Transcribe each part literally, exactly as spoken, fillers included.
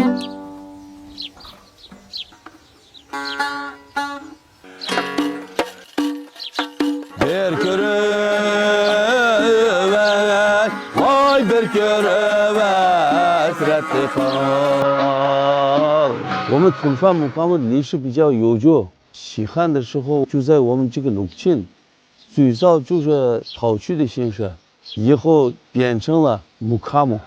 بىر كۆرۈۋەت، ۋاي بىر كۆرۈۋەت، رەتتى قال. 我们吐鲁番木瓜木历史比较悠久，西汉的时候就在我们这个泸庆，最早就是陶器的形式，以后变成了木瓜木。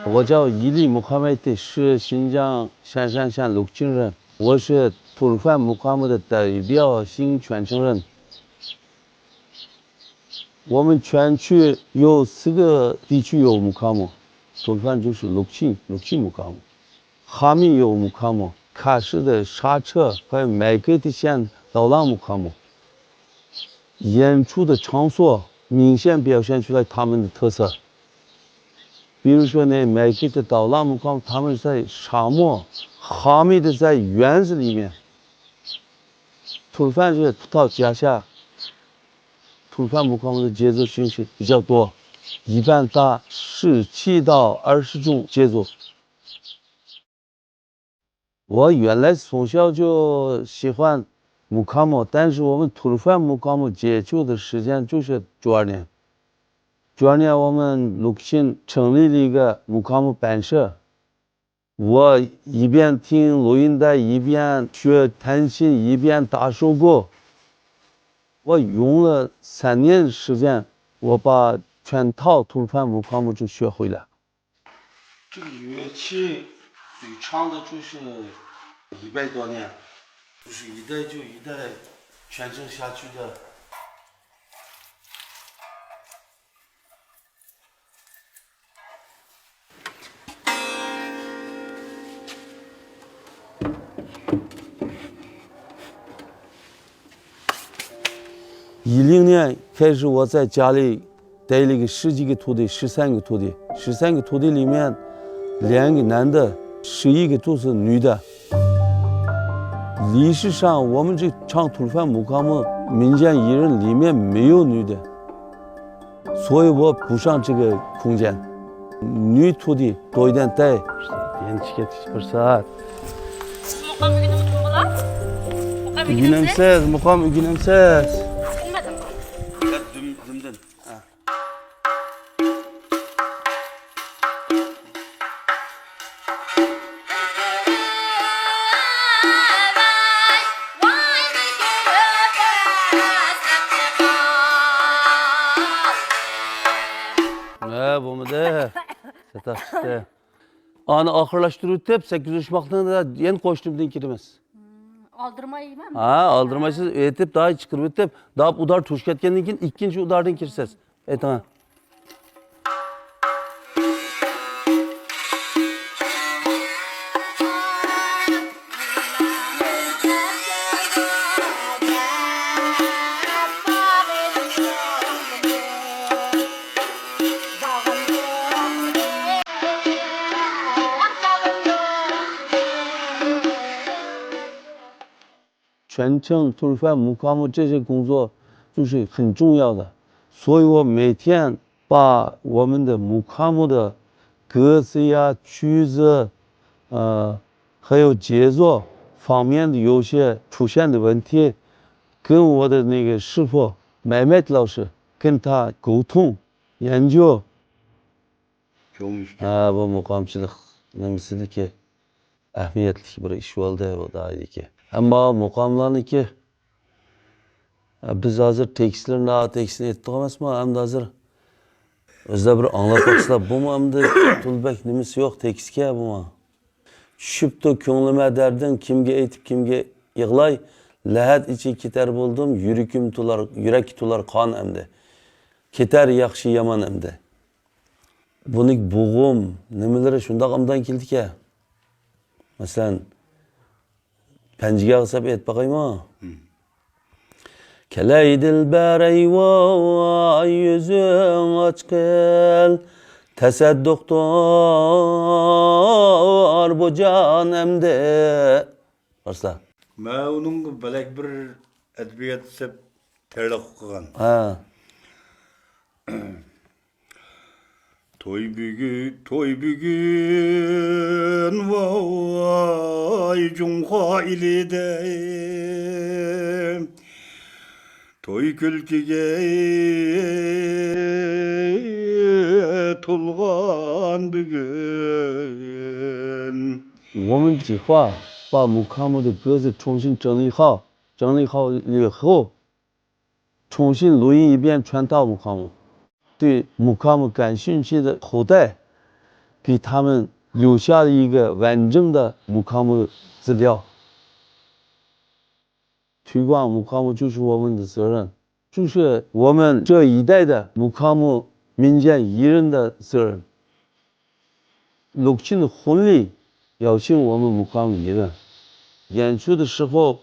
我叫伊犁木卡梅特，是新疆香山县泸庆人，我是吐鲁番木卡木的代表性传承人。我们全区有四个地区有木卡木，吐鲁番就是泸庆，泸庆木卡木。 哈密有木卡木，喀什的刹车，还有麦克特县刀郎木卡木。演出的场所明显表现出来他们的特色。比如说呢，麦克特刀郎木卡木，他们在沙漠，哈密的在园子里面。吐鲁番是葡萄架下，吐鲁番木卡木的节奏形式比较多，一般打十七到二十种节奏。 我原来从小就喜欢木卡木，但是我们吐鲁番木卡木接触的时间就是九二年。九二年我们泸庆成立了一个木卡木班社，我一边听录音带，一边学弹琴，一边打手鼓。我用了三年时间，我把全套吐鲁番木卡木就学会了。 这个乐器流传的就是一百多年，就是一代就一代传承下去的。 一零年开始，我在家里带了一个十几个徒弟，十三个徒弟，十三个徒弟里面，两个男的，十一个都是女的。历史上，我们这唱吐鲁番木卡木民间艺人里面没有女的。 所以我补上这个空间。女徒弟多一点带。Yanchiga bir saat. Siz muqam o'rganamisiz, bola? Muqam o'rganamsiz? O'rganamsiz, muqam o'rganamsiz? Bilmadim. Dum, dumdin. Ha. ھە، بولمىدى. چاتاق چىقتى. ئانى ئاخىرلاشتۇرۇۋېتىپ، سەككىز ئۇشماقنى يەنە قوشنىمدىن كىرىمىز. ئالدىرمايمەن. ھە، ئالدىرمايسىز، ئېيتىپ، داي چىقىرىۋېتىپ، داپ ئۇدار توشۇپ كەتكەندىن كېيىن ئىككىنچى ئۇداردىن كىرىسىز. ئېيتىڭ. چۈەنچېڭ، تۇرفەن، مۇكامۇ، 这些工作就是很重要的。所以我每天把我们的 مۇكامۇ 的歌词呀、曲子，呃，还有节奏方面的有些出现的问题，跟我的那个师傅 مەمەت 老师，跟他沟通、研究。 ھە، بۇ مۇقامچىلىق نېمىسىدىكى ئەھمىيەتلىك بىر ئىش بولدى بۇ دائىرىدىكى. ئەمما مۇقاملارنىكى، بىز ھازىر تېكىستلىرىنى، تېكىستنى ئېيتتۇق ئەمەسمۇ؟ ئەمدى ھازىر ئۆزلەر بىر ئاڭلاپ باقسىلا، بۇمۇ ئەمدى تولىبەك نېمىسى يوق تېكىستكە بۇمۇ. چۈشۈپتۇ كۆڭلۈمە دەردىڭ، كىمگە ئېيتىپ، كىمگە يىغلاي؟ لەھەت ئىچىگە كېتەر بولدۇم، يۈرىكىم تولار، يۈرەككە تولار قان ئەمدى. كېتەر ياخشى يامان ئەمدى. بۇنى بوغۇم، نېمىلىرى شۇنداق ئابدان كېلىدىكەن. مەسىلەن، پەنجىگە قىلساپ ئېيتىپ باقايمۇ؟ كەلەي دىلبەر ئەي ۋاي، يۈزۈڭ ئاچقىل، تەسەددۇقتۇر بۇ جان ئەمدى. قارىسا. مەن ئۇنىڭغا بەلەك بىر ئەدەبىيات دەپ تەرلىق قىلغان. ھە. توي بۈگۈن، توي بۈگۈن، ۋاي جۇڭخۇا ئېلىدە. توي كۈلكىگە تولغان بۈگۈن. 我们计划把木卡姆的歌词重新整理好，整理好以后，重新录音一遍，全套木卡姆。对木卡姆感兴趣的后代，给他们留下了一个完整的木卡姆资料。推广木卡姆就是我们的责任，就是我们这一代的木卡姆民间艺人的责任。 六庆的婚礼邀请我们木卡姆艺人。演出的时候，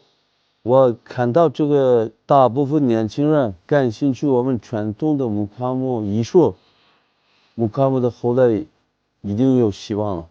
我看到这个大部分年轻人感兴趣我们传统的木卡姆艺术，木卡姆的后代一定有希望了。